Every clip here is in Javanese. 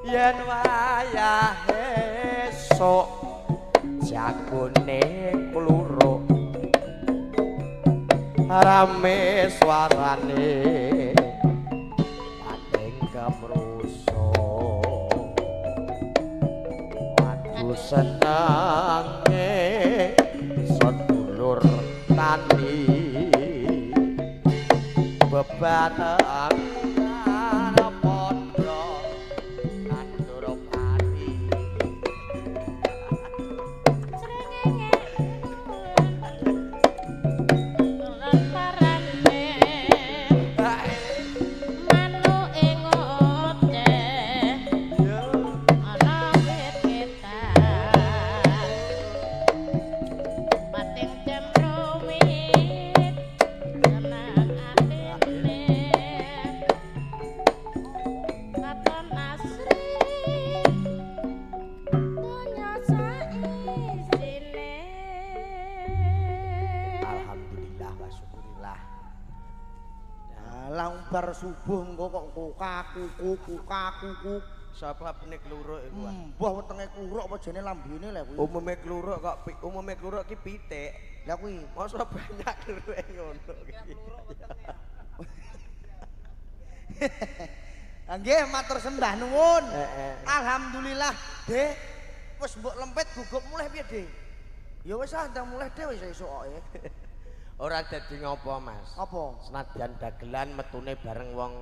Yen wayahe esuk jagone kluruk rame suarane pating kemrusuk. Aku senenge sedulur tani bebanan padha nandur pati. Srengenge lantarane manuke ngoceh ana wit ketan pating cemrowit seneng atine katon asri donya saisine. Alhamdulillah wa syukurillah. Lah bar subuh engko kok kukakuku. Sapa benik kluruk iku? Mbah wetenge kluruk apa jene lambene lho kuwi. Umume kluruk kok umume kluruk ki pitik. Lah kuwi Masa banyak kluruke ngono ki. Nggih matur sembah nuwun. Heeh. Alhamdulillah, Dek. Wis mbok lempit gugup mulih piye, Dek? Ya wis ah ndang mulih dhewe wis esuk kok. Ora dadi ngopo, Mas. Apa? Senadyan dagelan metune bareng wong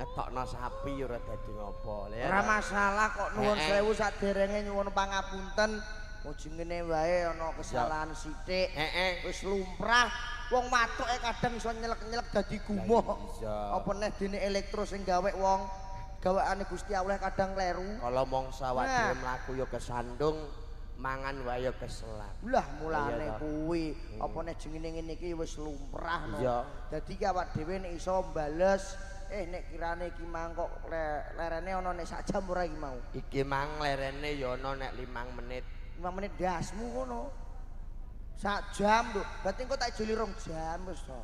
ngetokno sapi ora dadi ngopo. Lha Ora masalah kok nuwun Heeh. sewu saderenge nyuwun pangapunten. Mujengene wae ana kesalahan sithik. Heeh. Wis lumrah. Wong watuke kadang iso nyelek-nyelek dadi gumoh. Iya. Apa neh dene elektro sing gawe wong gaweane Gusti Allah kadang kleru. Kala mangsa awak Nah. dhewe mlaku ya kesandung, mangan wae ya keselak. Lah mulane Iya, toh. kuwi apa neh jengene ngene iki wis lumrah no. Iya. Dadi ki awak dhewe nek iso mbales nek kirane iki mang kok lerene ana nek sak jam ora iki mau. Iki mang lerene ya ana nek 5 menit. 5 menit ndasmu kono. Sak jam lho. Berarti engko tak ijoli 2 jam wis to.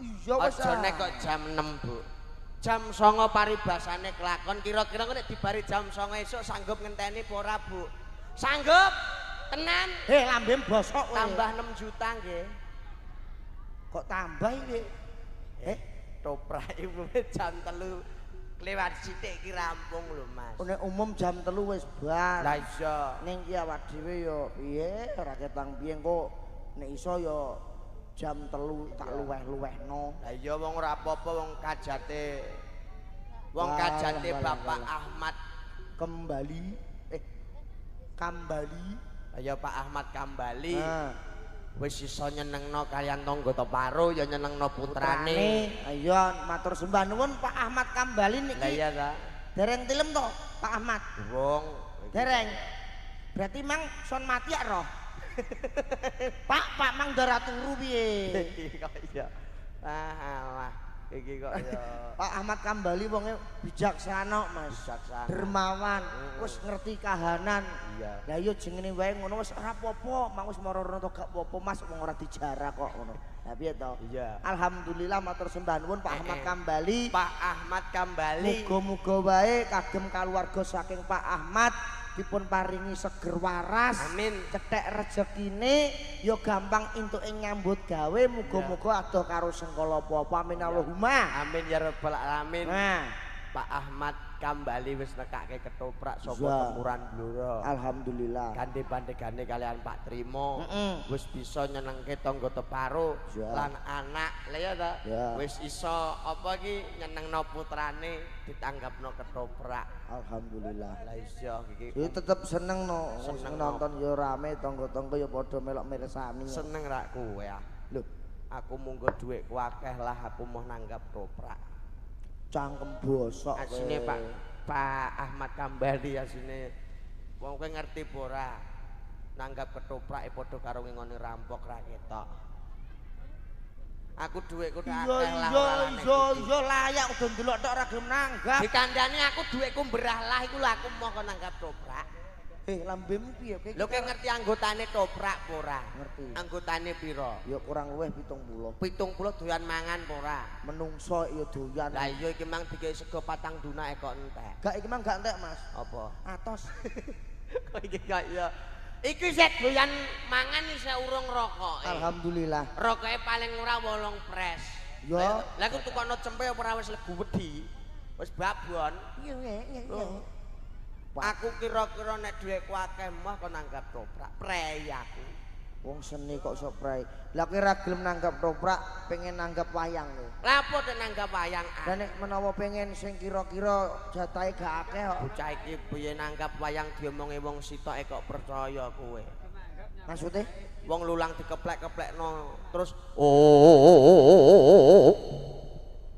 Iya wis. Aja nek kok jam 6, Bu. Jam 09.00 paribasane kelakon kira-kira nek dibari jam 09.00 esuk sanggup ngenteni apa ora, Bu? Sanggup? Tenan? Lambem bosok kowe. Tambah 6 juta nggih. Kok tambah iki? Toprak iku jam 3 kelewat sithik iki rampung lho, Mas. Nek umum jam 3 wis bar. Lah iya. Ning ki awak dhewe ya piye ora ketang piye engko nek iso ya jam 3 tak luweh-luwehno. Lah iya wong ora apa-apa wong kajate. Wong kajate Bapak Ahmad kembali Kambali. Lah ya Pak Ahmad Kambali. Wis iso nyenengno kaliyan tangga teparo ya nyenengno putrane. Ayo matur sembah nuwun Pak Ahmad Kambali niki. Lah iya ta. Dereng tilem to Pak Ahmad? Durung. Dereng. Berarti mang son mati ya roh. Pak, Pak mang darah turu piye? Iki kok iya. Ah, iki kok ya. Pak Ahmad Kambali wonge bijaksana, Mas. Bijaksana. Dermawan, wis ngerti kahanan. Iya. Lah iya jengene wae ngono wis ora apa-apa, mang wis moro-rono to gak apa-apa, Mas, wong ora dijarah kok ngono. Lah piye to? Iya. Alhamdulillah matur sembah nuwun Pak Ahmad Kambali. Pak Ahmad Kambali. Muga-muga wae kagem kaluwarga saking Pak Ahmad dipun paringi seger waras. Amin. Cethek rezekine ya gampang entuke nyambut gawe, muga-muga adoh karo sengkala apa-apa. Amin Allahumma. Amin ya rabbal alamin. Nah, Pak Ahmad Kambali wis nekake ketoprak saka Tempuran Blora. Alhamdulillah. Gandhe pandegane kalian Pak Trimo. Wis bisa nyenengke tangga teparo lan anak. Lah ya ta? Wis iso apa iki nyenengno putrane ditanggapno ketoprak. Alhamdulillah. Lah iya iki. Ya tetep seneng no, seneng nonton ya rame, tangga-tangga ya padha melok mirsani. Seneng rak kowe ah. Lho, aku munggo dhuwitku akeh lah aku mau nanggap ketoprak. Cangkem bosok asine Pak Ahmad Kambali asine wong kowe ngerti apa ora nanggap ketoprak padha karo ngene rampok ra ketok. Aku dhuwitku tak akeh lah. Iya iya layak udah ndelok tok ora gelem nanggap. Dikandani aku dhuwitku mberah lah iku lho aku mau kon nanggap ketoprak. Lambemu piye? Lho kowe ngerti anggotane toprak apa ora? Ngerti. Anggotane pira? Ya kurang luwih 70. 70 doyan mangan apa ora? Menungso ya doyan. Lah iya iki mang dikek sego 4 dunake kok entek. Gak iki mang gak entek, Mas. Apa? Atos. Kok iki gak ya. Iki isih doyan mangan isih urung rokoke. Alhamdulillah. Rokoke paling ora 8 pres. Ya. Lah aku tukokno cempe apa ora wis legu wedi. Wis babon. Iya, iya. Aku kira-kira nek dhuwitku akeh mah kon nanggap toprak. Prei aku. Wong seni kok sok prei. Lah kowe ora gelem nanggap toprak, pengen nanggap wayang kowe. Lah apa nek nanggap wayang? Lah nek menawa pengen sing kira-kira jatahe gak akeh kok. Bocah iki piye nanggap wayang diomongi wong sitoke kok percaya kowe. Maksude? Wong lulang dikeplek-keplekno terus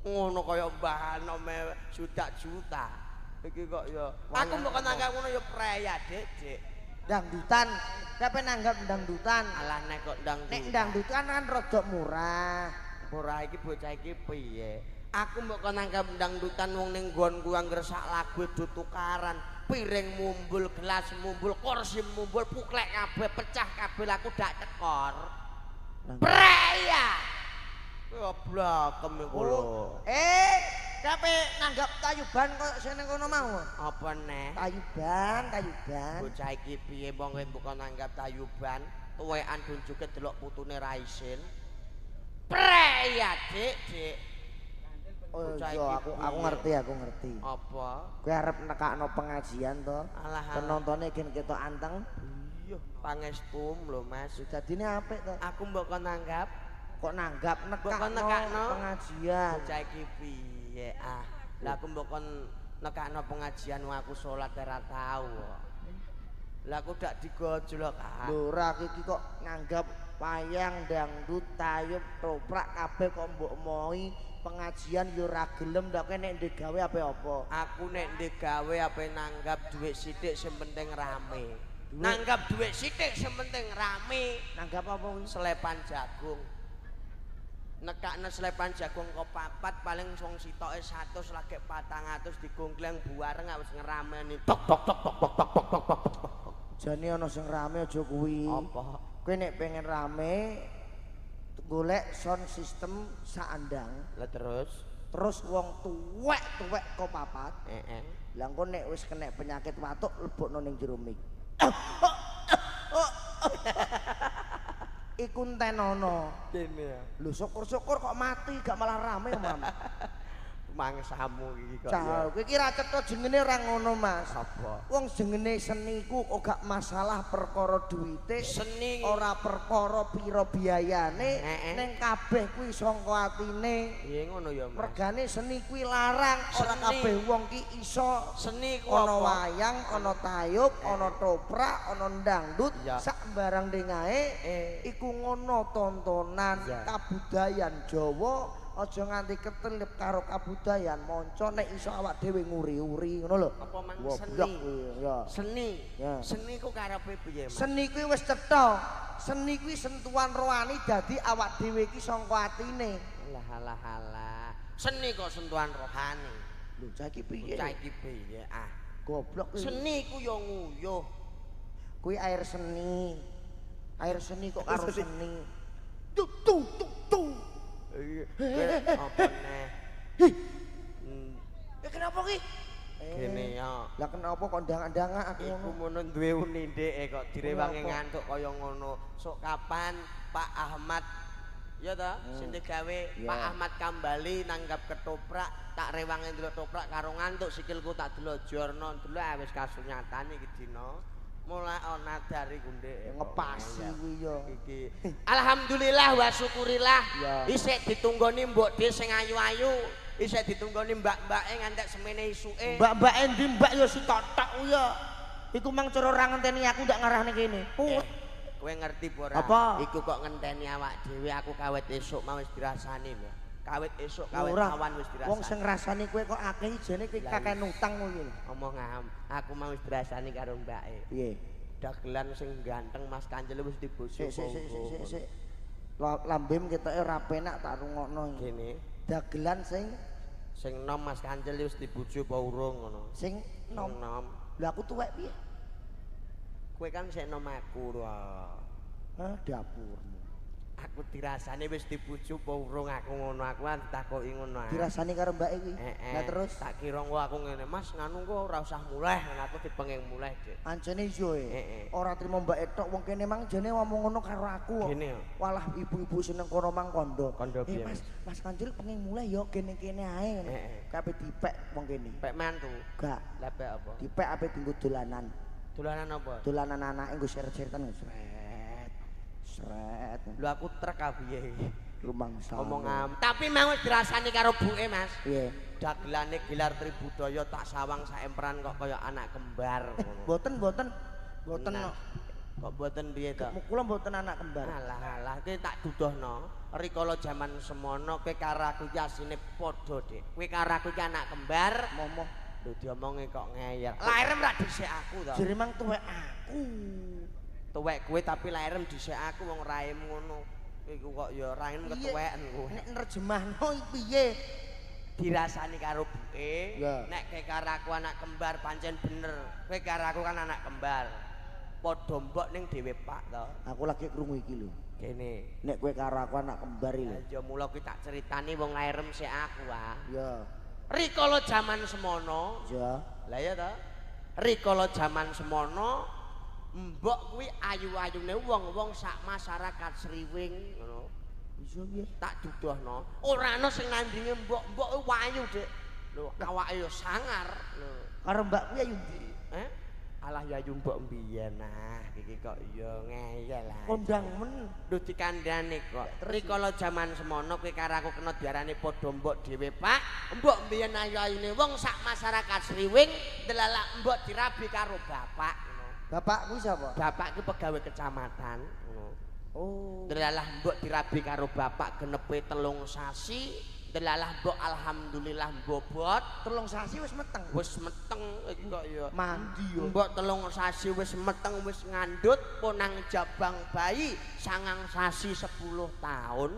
ngono kaya Mbah Anom juta juta. Iki kok ya aku mbok kon nanggap ngono ya prei Dik, Dik. Dangdutan. Kape nanggap dangdutan? Alah nek kok dangdutan. Nek dangdutan kan rada murah. Murah iki bocah iki piye? Aku mbok kon nanggap dangdutan wong ning nggonku angger sak lagu do tukaran, piring mumbul, gelas mumbul, kursi mumbul, puklek kabeh, pecah kabeh aku dak cekor. Prei ya. Goblok iku lho. Kape nanggap tayuban kok sing nang kono mau? Apa neh? Tayuban, tayuban. Bocah iki piye wong kowe mbok nanggap tayuban, tuwekan dunjuke delok putune ra isin. Prei ya, Dik, Dik. Oh iya, aku ngerti, aku ngerti. Apa? Kowe arep nekakno pengajian to? Penontone gen ketok anteng. Iya, pangestum lho, Mas. Dadine apik to. Aku mbok kon nanggap. Kok nanggap nekakno pengajian. Bocah iki piye ah. Lah aku mbok kon nekakno pengajian wong aku salat ora tau kok. Lah aku dak digojlok ah. Lho ora iki kok nanggap wayang, dangdut, tayub, toprak kabeh kok mbok moi pengajian yo ora gelem ndak kowe nek ndek gawe ape apa? Aku nek ndek gawe ape nanggap dhuwit sithik sing penting rame. Nanggap dhuwit sithik sing penting rame. Nanggap apa kuwi? Selepan jagung. Nekakne selepan jagung kok papat paling wong sitoke 100 lagi 400 digonggleng buareng wis ngerameni tok tok tok tok tok tok tok tok tok. Jane ana sing rame aja kuwi. Apa? Kowe nek pengen rame golek sound system saandang. Lah terus wong tuwek-tuwek kok papat. Heeh. Lah engko nek wis kena penyakit watuk lebokno ning jero mik. Iku entenono. Kene ya. Lho syukur-syukur kok mati gak malah rame, Mam. Mangsamu iki kok. Cah, kowe iki ra cetha jengene ora ngono, Mas. Apa? Wong jengene seni ku kok gak masalah perkara duwite, seni ora perkara pira biayane, ning kabeh kuwi sangka atine. Iya ngono ya, Mas. Mergane seni kuwi larang, ora kabeh wong ki iso. Seni ku ana wayang, ana tayub, ana toprak, ana dangdut, sak barang dengae iku ngono tontonan kabudayan Jawa. Aja nganti ketelip karo kabudayan manca nek iso awak dhewe nguri-uri ngono lho. Apa mang seni? Ya. Seni. Ya. Seni ku karepe piye, Mas? Seni kuwi wis cetha. Seni kuwi sentuhan rohani dadi awak dhewe iki sangka atine. Alah alah alah. Seni kok sentuhan rohani. Lho cah iki piye? Cah iki piye ah? Goblok kuwi. Seni ku yo nguyuh. Kuwi air seni. Air seni kok karo seni. Tu tu tu tu. Apa neh? Kenapa ki? Gene ya. Lah kenapa kok ndangak-ndangak aku iku mono duwe uni ndeke kok direwangi ngantuk kaya ngono. Sok kapan Pak Ahmad ya ta sing digawe Pak Ahmad Kambali nanggap ketoprak tak rewangi ndelok toprak karo ngantuk sikilku tak delok jorno delok wis kasunyatan iki dina. Mulai ana dari gundek ngepasi kuwi ya iki. Alhamdulillah wa syukurillah. Isih ditunggoni mbok dhe sing ayu-ayu, isih ditunggoni mbak-mbake ngantek semene isuke. Mbak-mbake endi mbak ya sitok tok kuwi ya. Iku mang cara ora ngenteni aku ndak ngarahne kene. Kowe ngerti apa ora? Iku kok ngenteni awak dhewe aku kawit esuk mau wis dirasani lho. Kawit esuk kawit awan wis dirasani. Wong sing ngrasani kowe kok akeh jane kowe kakek utang kuwi lho. Omong aku mau wis dirasani karo mbake. Piye? Dagelan sing ganteng Mas Kancil wis dibojo. Sik sik. Lambem ketoke ora penak tak rungokno iki. Gene. Dagelan sing nom Mas Kancil wis dibojo apa urung ngono? Sing nom. Lah aku tuwek piye? Kowe kan sik nom aku to. Hah, dapurmu. Aku dirasani wis dibujuk apa urung aku ngono, aku kan ditakoki ngono. Dirasani karo mbake kuwi. Lah terus tak kira engko aku ngene, Mas nganu engko ora usah muleh, aku dipenging muleh, Dik. Ancene iya e. Ora trimo mbake tok wong kene mang jane ngomong ngono karo aku. Walah ibu-ibu seneng kono mang kondo. Eh Mas, Mas Kancil penging muleh ya kene-kene ae ngene. Kabeh dipek wong kene. Pek mantu. Gak. Lah pek apa? Dipek ape dienggo dolanan. Dolanan apa? Dolanan anake nggo seret-seretan seret. Sret. Lho aku trek piye iki? Rumangsa. Omong tapi mang wis dirasani karo buke, Mas. Piye? Dagelane Gilar Tribudaya tak sawang saemperan kok kaya anak kembar ngono. Mboten, mboten. Mboten kok. Kok mboten piye to? Kula mboten anak kembar. Alah alah, iki tak dudohno. Rikala jaman semono kowe karo aku iki asine padha, Dik. Kowe karo aku iki anak kembar. Momoh. Lho diomongi kok ngeyel. Lairem ra dhisik aku to. Jere mang tuwek aku. Tuwek kowe tapi lairem dhisik aku wong raim ngono. Iku kok ya raim ketuweken kowe. Nek nerjemahno piye? Dirasani karo buke, nek kowe karo aku anak kembar pancen bener. Kowe karo aku kan anak kembar. Padha mbok ning dhewe Pak to. Aku lagi krungu iki lho. Kene. Nek kowe karo aku anak kembar iki lho. Ya mula kuwi tak ceritani wong lairem sik aku ah. Ya. Rikala jaman semono. Ya. Lah iya to. Rikala jaman semono mbok kuwi ayu-ayune wong-wong sak masyarakat Sriwing ngono. Iya piye? Tak dudohno, ora ana sing nandinge mbok-mbok ayu, Dik. Lho, awake ya sangar lho. Karo mbak kuwi ayu ndi? Eh? Alah ya ayu mbok mbiyen ah, iki kok ya ngeyel ah. Kondang men. Lho dikandhane kok. Rikala jaman semono kowe karo aku kena diarani padha mbok dhewe, Pak. Mbok mbiyen ayu-ayune wong sak masyarakat Sriwing delalak mbok dirabi karo bapak. Bapak kuwi sapa? Bapak ku pegawai kecamatan ngono. Oh. Delalah mbok dirabi karo bapak genepe 3 sasi, delalah mbok alhamdulillah mbobot 3 sasi wis meteng. Wis meteng iki kok ya. Mandi yo. Mbok 3 sasi wis meteng wis ngandut ponang jabang bayi 9 sasi 10 tahun.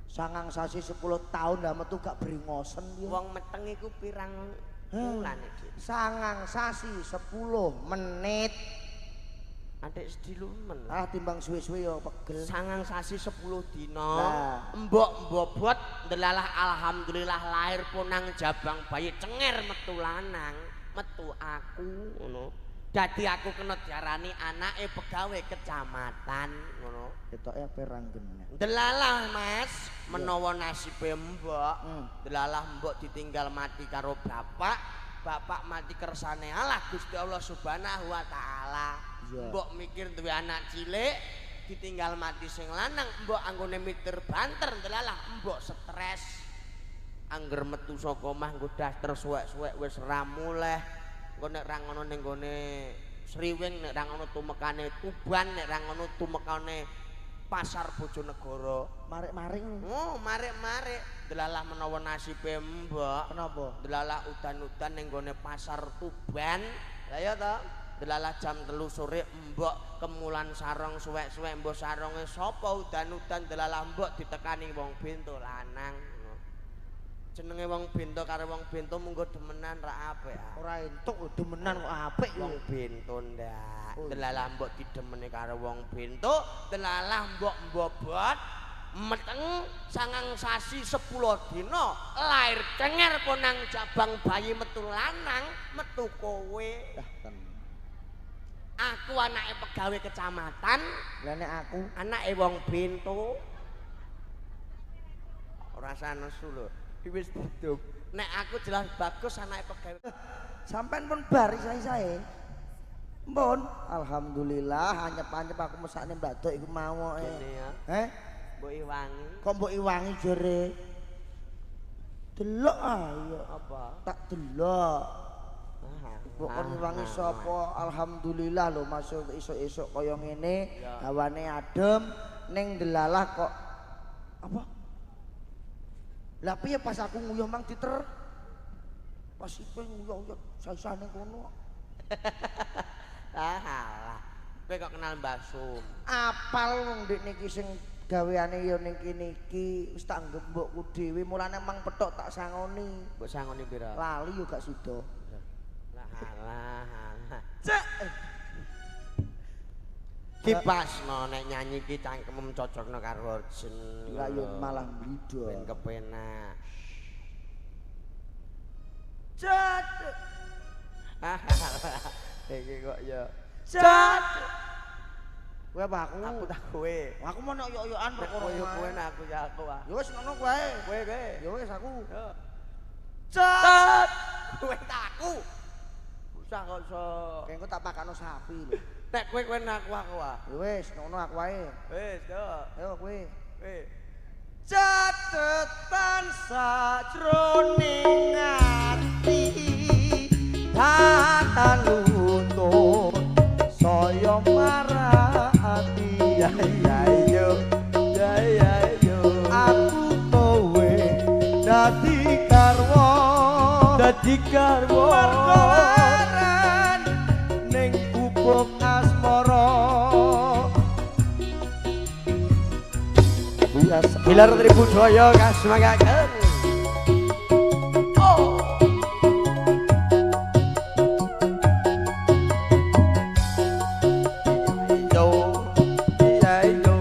9 sasi 10 tahun lah metu gak bringosen piye. Wong meteng iku pirang wulan iki? 9 sasi 10 menit. Adik sedilu men. Ah timbang suwe-suwe ya pegel. 9 sasi 10 dina. Mbok mbobot ndelalah alhamdulillah lahir ponang jabang bayi cenger metu lanang, metu aku ngono. Dadi aku kena diarani anake pegawai kecamatan ngono. Ketoke ape ranggene. Ndelalah Mas, menawa nasibe mbok, ndelalah mbok ditinggal mati karo bapak, bapak mati kersane Allah Gusti Allah Subhanahu wa taala. Mbok mikir duwe anak cilik ditinggal mati sing lanang, mbok anggone mikir banter ndelalah mbok stres. Angger metu saka omah nggo daster suwek-suwek wis ra muleh. Engko nek ra ngono ning gone Sriwing, nek ra ngono tumekane Tuban, nek ra ngono tumekane Pasar Bojonegoro. Marik-marik. Oh, marik-marik. Delalah menawa nasibe mbok. Kenapa? Delalah udan-udan ning gone Pasar Tuban. Lah ya to. Delalah jam 3 sore mbok kemulan sarong suwek-suwek mbok saronge sapa udan-udan delalah mbok ditekani wong bento lanang. Jenenge wong bento karo wong bento munggo demenan ra apik ah. Ora entuk demenan kok apik wong bento ndak. Delalah mbok didemeni karo wong bento, delalah mbok mbobot meteng 9 sasi 10 dina lahir cenger ponang jabang bayi metu lanang, metu kowe. Aku anake pegawai kecamatan, lah nek aku anake wong bento. Ora nesu lho. Wis didum. Nek aku jelas bagus anake pegawai. Sampean pun bar isae-isae. Mpun, alhamdulillah anyep-anyep aku mesakne Mbak Dok iku mau. Kene ya. Heh? Mbok iwangi. Kok mbok iwangi jere? Delok ayo. Apa? Tak delok. Mbok kon ngiwangi sapa? Alhamdulillah lho masuk esuk-esuk kaya ngene, hawane adem, ning delalah kok apa? Lah piye pas aku nguyuh mang diter? Pas iku nguyuh saisane kono. Alah. Kowe kok kenal Mbah Sum? Apal wong ndek niki sing gaweane ya ning kene iki wis tak anggep mbokku dhewe, mulane mang pethok tak sangoni. Mbok sangoni pira? Lali yo gak sida. Lah alah. Cek. Dipasno nek nyanyi ki cangkemem cocokno karo orjen. Lah yo malah mlido. Ben kepenak. Cat. Iki kok ya. Cat. Kowe apa aku? Aku tak kowe. Aku mau nek yo-yoan perkara kowe kowe nek aku ya aku ah. Ya wis ngono kowe. Kowe kowe. Ya wis aku. Cat. Kowe tak aku. Usah kok iso. Kengko tak pakano sapi lho. Nek kowe kowe nek aku aku ah. Ya wis ngono aku wae. Wis yo. Ayo kowe. Kowe. Catetan sajroning ati datan luntur saya marati ya ya yo ya ya yo aku kowe dadi garwa dadi garwa mergo leren ning gubuk asmara. Pilar Tribudaya kasmanggaken. Oh. Yo. Ya yo.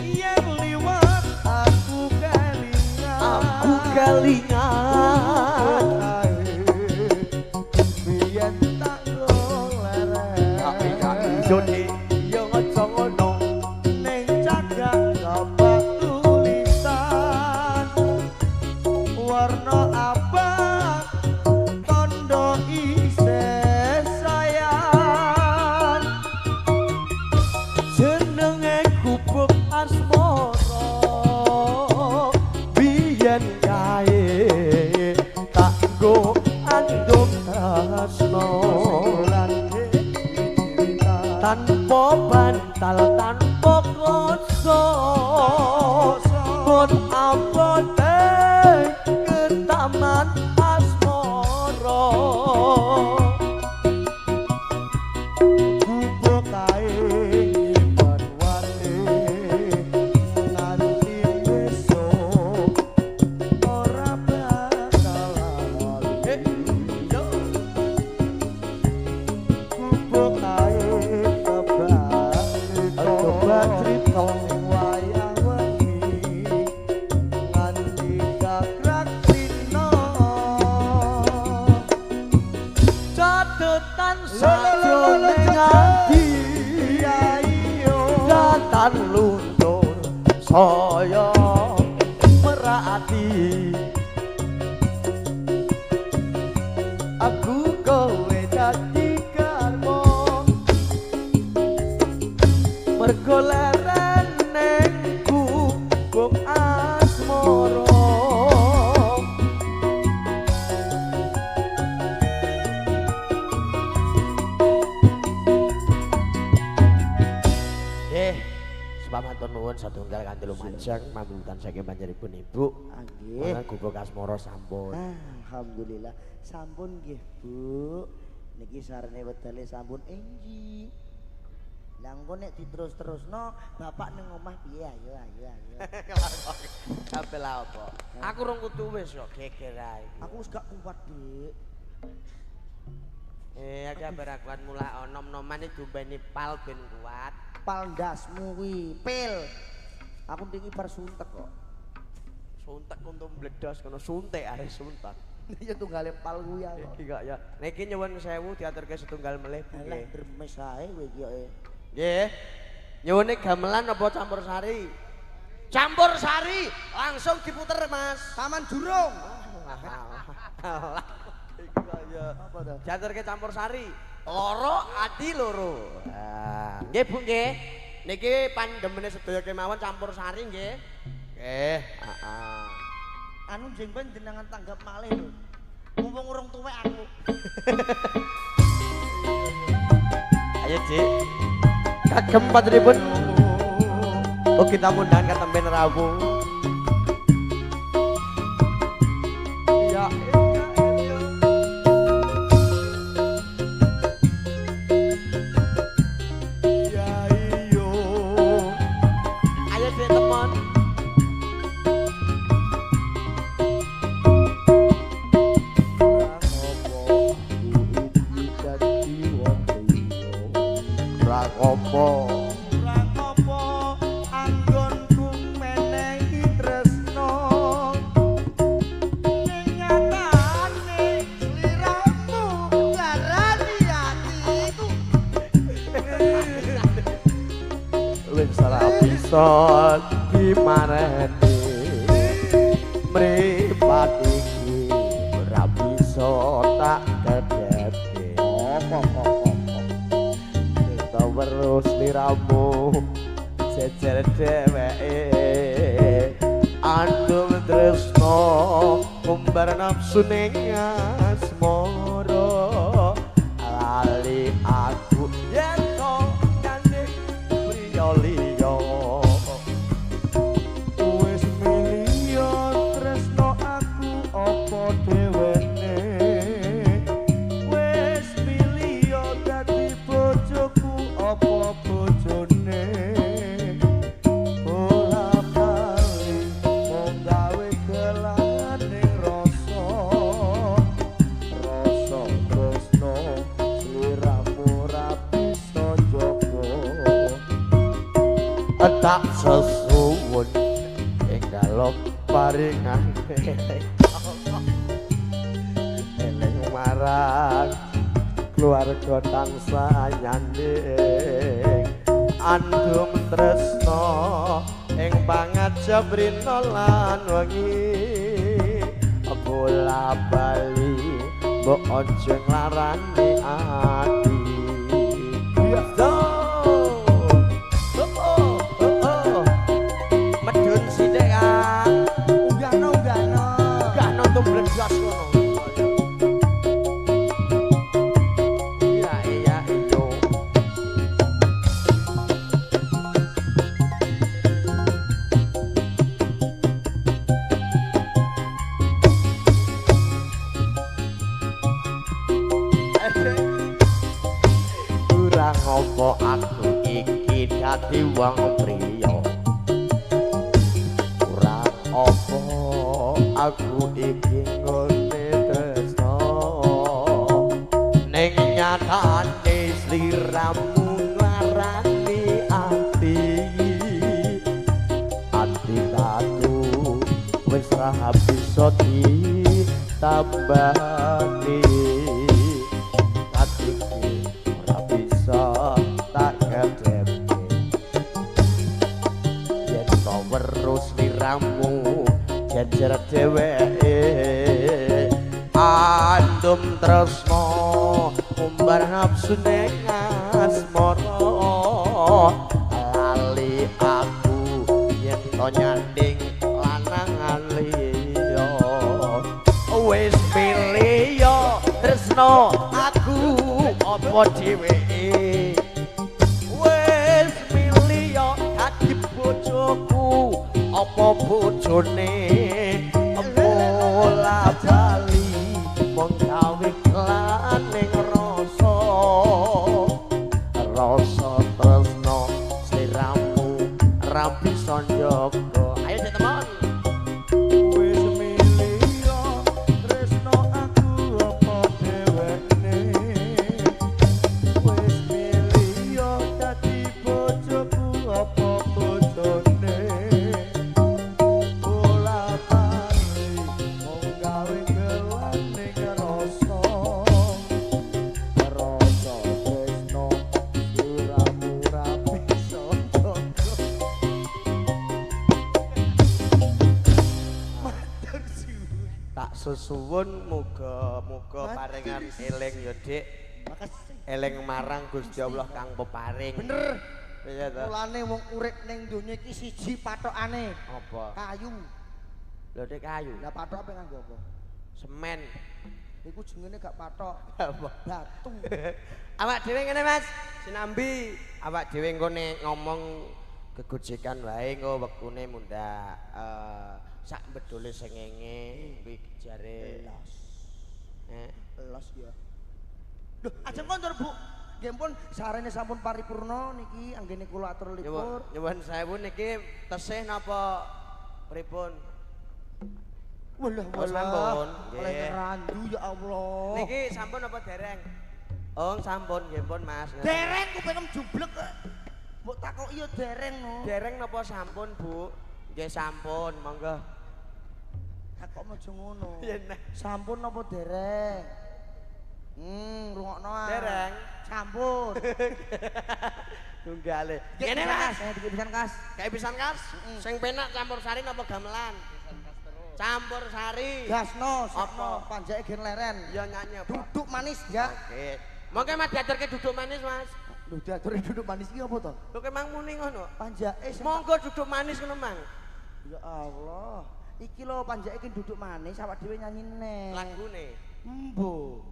Yen liwat aku kelingan. Aku kelingan. Biyen tak leren. Iya dik, yo aja ngono. Ning cagak dapat tulisan warna abang tondo isih sayang. Jenenge gubuk asmara biyen kae tak nggo andum tresno tanpa bantal tanpa kloso pun abote ketaman asmara. Gubuk kae nyimpen wate nganti besok ora bakal lali. Yo. Gubuk kae kebak crita ning wayah wengi nganti gagrak rina. Catetan sajroning ati Ya iya. datan luntur saya merati. Aku kowe dadi garwa mergo leren ning gubuk asmara. Nggih, sebab matur nuwun satunggal kanthi lumajeng pamundhutan saking panjenenganipun Ibu. Nggih. Wonten gubuk asmara sampun. Alhamdulillah sampun nggih Bu. Niki sarene wedale sampun enjing. Lah engko nek diterus-terusno bapak ning omah piye ayo ayo ayo. Kabeh lah apa? Aku rong kudu wis kok geger ae. Aku wis gak kuat, Dik. Iki berakuan mulai nom-noman iki diombeni pal ben kuat. Pal ndasmu kuwi, pil. Aku ndingi bar suntek kok. Suntek untuk mbledos kono suntik arep suntek. Ya tunggale pal kuwi aku. Iki kok ya. Niki nyuwun sewu diaturke setunggal melih Bu Alah nggih. dremes ae kowe iki kok. Nggih. Nyuwune gamelan apa campur sari? Campur sari, langsung diputer, Mas. Taman Jurung. Iki kok ya. Apa to? Diaturke campur sari. Loro ati loro. Ah, nggih Bu nggih. Niki pandemene sedaya kemawon campur sari nggih. Nggih, heeh. Anu jeng ben jenengan tanggap malih lho. Mumpung urung tuwek aku. Ayo, Dik. Kagem panjenenganipun. Oh, kita mundahan katemben rawuh. Ya, ya, Ya iyo. Kurang apa? Kurang apa anggonku menehi tresno. Ning nyatane sliramu larani atiku. Wis ora bisa dimareni. Mripat iki ora bisa tak kedhepke. Kita weruh sliramu jejer dheweke. Andum tresno kumbar nafsu ning asmara. Lali aku yen to nyanding priya liya. Wis milih tresno aku apa dhewene. Wis milih dadi bojoku apa bojone. Bola bali mung gawe gelaning rasa. Rasa tresno sliramu ora bisa njaga. Tak sesuwun enggal paringane eling marang keluarga tansah nyanding. Andum tresno ing pangajab rina lan wengi. Bola bali mbok aja nglarani ati. Iya. Oh, oh, oh. Medun sithik, Kang. Unggahno, unggahno. Unggahno tumbledos kono. Iya, iya, iyo. Kurang apa aku iki dadi wong priya. Kurang apa aku iki nggone tresno. Ning nyatane sliramu nglarani ati. Ati tatu wis ra bisa ditambani. Atiku ora bisa tak kedhepke. Yen to weruh sliramu jejer dheweke. Andum tresno umbar nafsu ning asmara. Lali aku yen to nyanding lanangan liya. Wis milih tresno aku apa dheweke. Wis milih dadi bojoku apa bojone. Bola bali mung gawe klaning rasa. Rasa tresno sliramu ra bisa njaga. Ayo sik temon. Wis milih tresno aku apa dhewene. Wis milih dadi bojoku apa bojone. Bola bali mung gawe gelaning rasa. Rasa tresno sliramu ra bisa njaga. Matur suwun. Tak sesuwun muga-muga paringan eling ya, Dik. Makasih. Eling marang Gusti Allah kang peparing. Bener. Iya ta? Mulane wong urip ning donya iki siji patokane. Apa? Kayu. Lho Dik kayu. Lah patok apa nganggo apa? Semen. Iku jenenge gak patok, Apa? batu. Awak dhewe ngene Mas, sinambi awak dhewe nggone ngomong gegojekan wae engko wektune mundhak sak bedole sengenge kuwi jare Los. Eh, Los ya. Duh, ajeng kondur, Bu. Nggih pun sarene sampun paripurna niki anggene kula atur Nyuwun lipur. nyuwun sewu niki tesih napa pripun? Walah Oh, walah. sampun, Oleh nggih. randu ya Allah. Niki sampun apa dereng? Oh, sampun nggih pun Mas. Dereng kupingem jublek. Mbok takoki ya dereng no. Dereng napa sampun, Bu? Nggih sampun, monggo. Takok aja ngono. Sampun napa dereng? Rungokno ah. Dereng. Sampun. Tunggale. Ngene Mas, dikek pisan kas. Kayak pisan kas. Sing penak campur sari napa gamelan? Campur sari. Gasno, sakno panjake gen leren. Ya nyanyi apa? Duduk manis ya. Oke. Monggo Mas diaturke duduk manis, Mas. Lho diaturke duduk manis iki apa to? Lho kemang muni ngono. Panjake monggo duduk manis ngono, Mang. Ya Allah. Iki lho panjake iki duduk manis awak dhewe nyanyi neh. Lagune. Embo.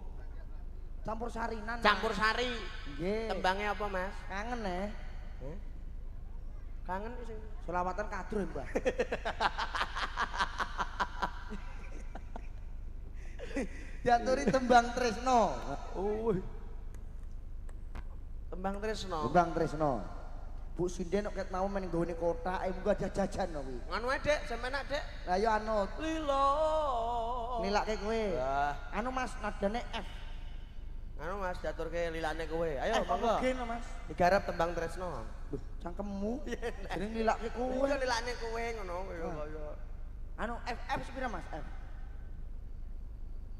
Campur sarinan. Campur sari. Nggih. Tembangnya apa, Mas? Kangen eh. Kangen sing selawatan kadro, Mbah. Diaturi tembang Tresno. Oh. Tembang Tresno. Tembang Tresno. Bu Sinden kok ket mau men nggone kothak, muga jajan kuwi. Ngono ae, Dek, sampean Dek. Lah ya anut. Lila. Nilake kowe. Anu Mas, nadane F. Anu Mas, diaturke lilane kowe. Ayo monggo. Oke, Mas. Digarap tembang Tresno. Lho, cangkemmu. Jeneng lilake kowe. Iya lilane kowe ngono kaya. Anu F F sepira Mas? F.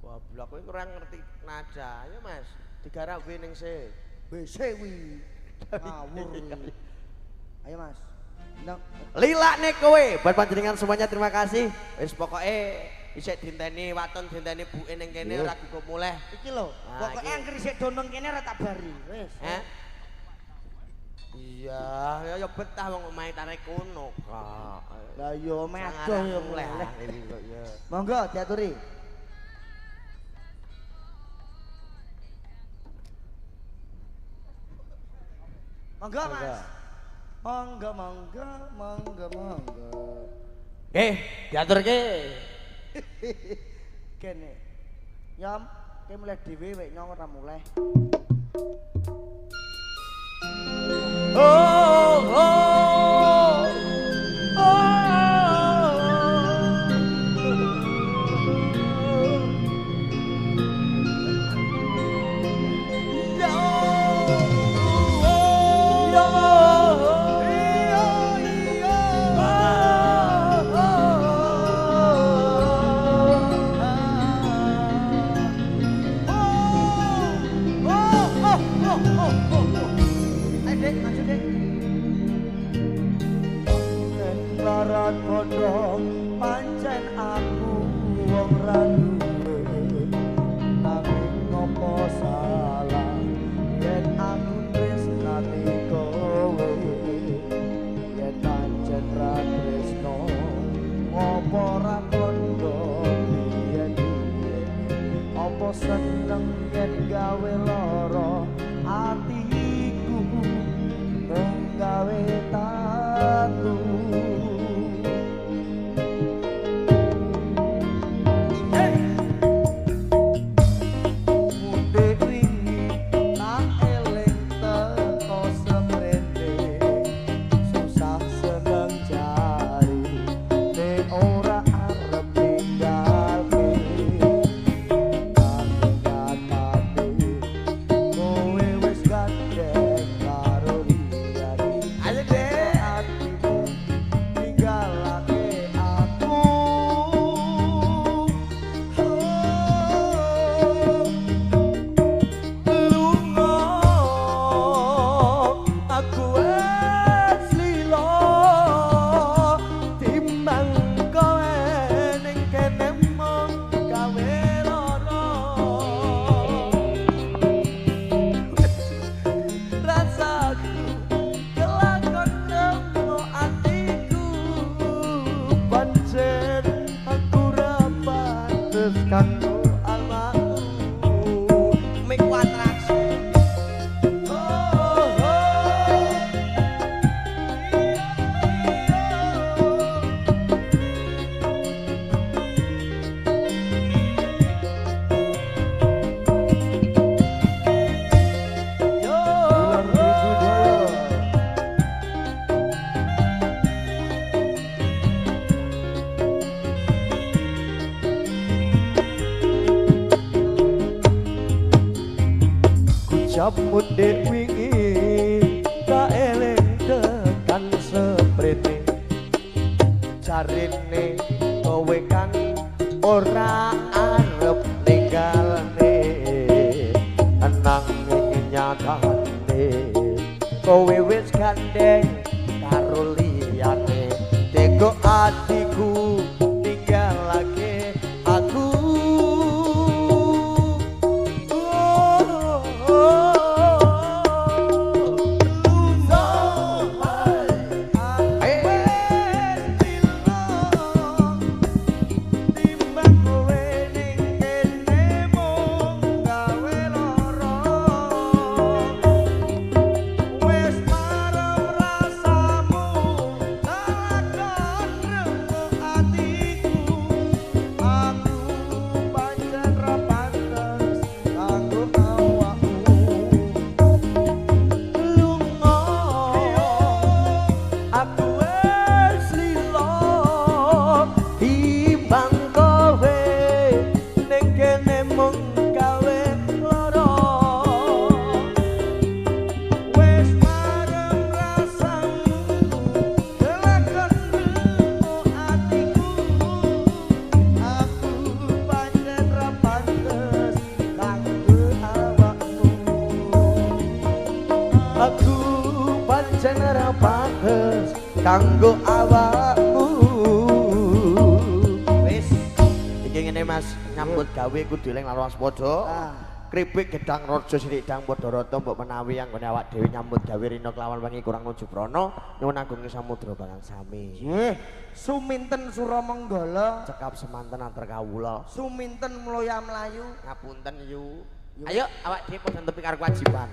Wah, blok kowe kurang ngerti nada. Ayo Mas, digarap W ning C. WC kuwi. Ngawur. Ayo Mas. Lilakne kowe buat panjenengan semuanya terima kasih. Wis pokoke isik dinteni waton dinteni buke ning kene ora gugup muleh. Iki lho, pokoke anggere isik donong kene ora tak bari. Wis. Heh. Iya, ya betah wong omahe tarik kono kok. Lah iya omahe adoh ya muleh. Monggo diaturi. Monggo Mas. Monggo monggo monggo monggo. Nggih, diaturke. Kene. Yom, kowe muleh dhewe wek nyong ora muleh. Oh oh oh. Pancen aku wong ra duwe nanging ngopo salah yen aku tresnani kowe yen pancen ra tresno ngopo ra kondo biyen apa seneng yen gawe lara atiku mung gawe tatu. Ucapmu dek wingi tak eling tekan seprene. Jarine kowe kan ora arep ninggalne, nanging nyatane kowe wis gandeng karo liyane. Tega atiku ninggalake aku. Kanggo awakmu. Wis iki ngene Mas, nyambut gawe kudu eling lan waspada. Kripik gedang raja sithik dang padha rata mbok menawi anggone awak dhewe nyambut gawe rina kelawan wengi kurang nuju prana nyuwun agung samudra barang sami. Nggih, suminten Suramenggala, cekap semanten antar kawula. Suminten mloya mlayu. Ngapunten yu. Ayo awak dhewe padha nepi karo kewajiban.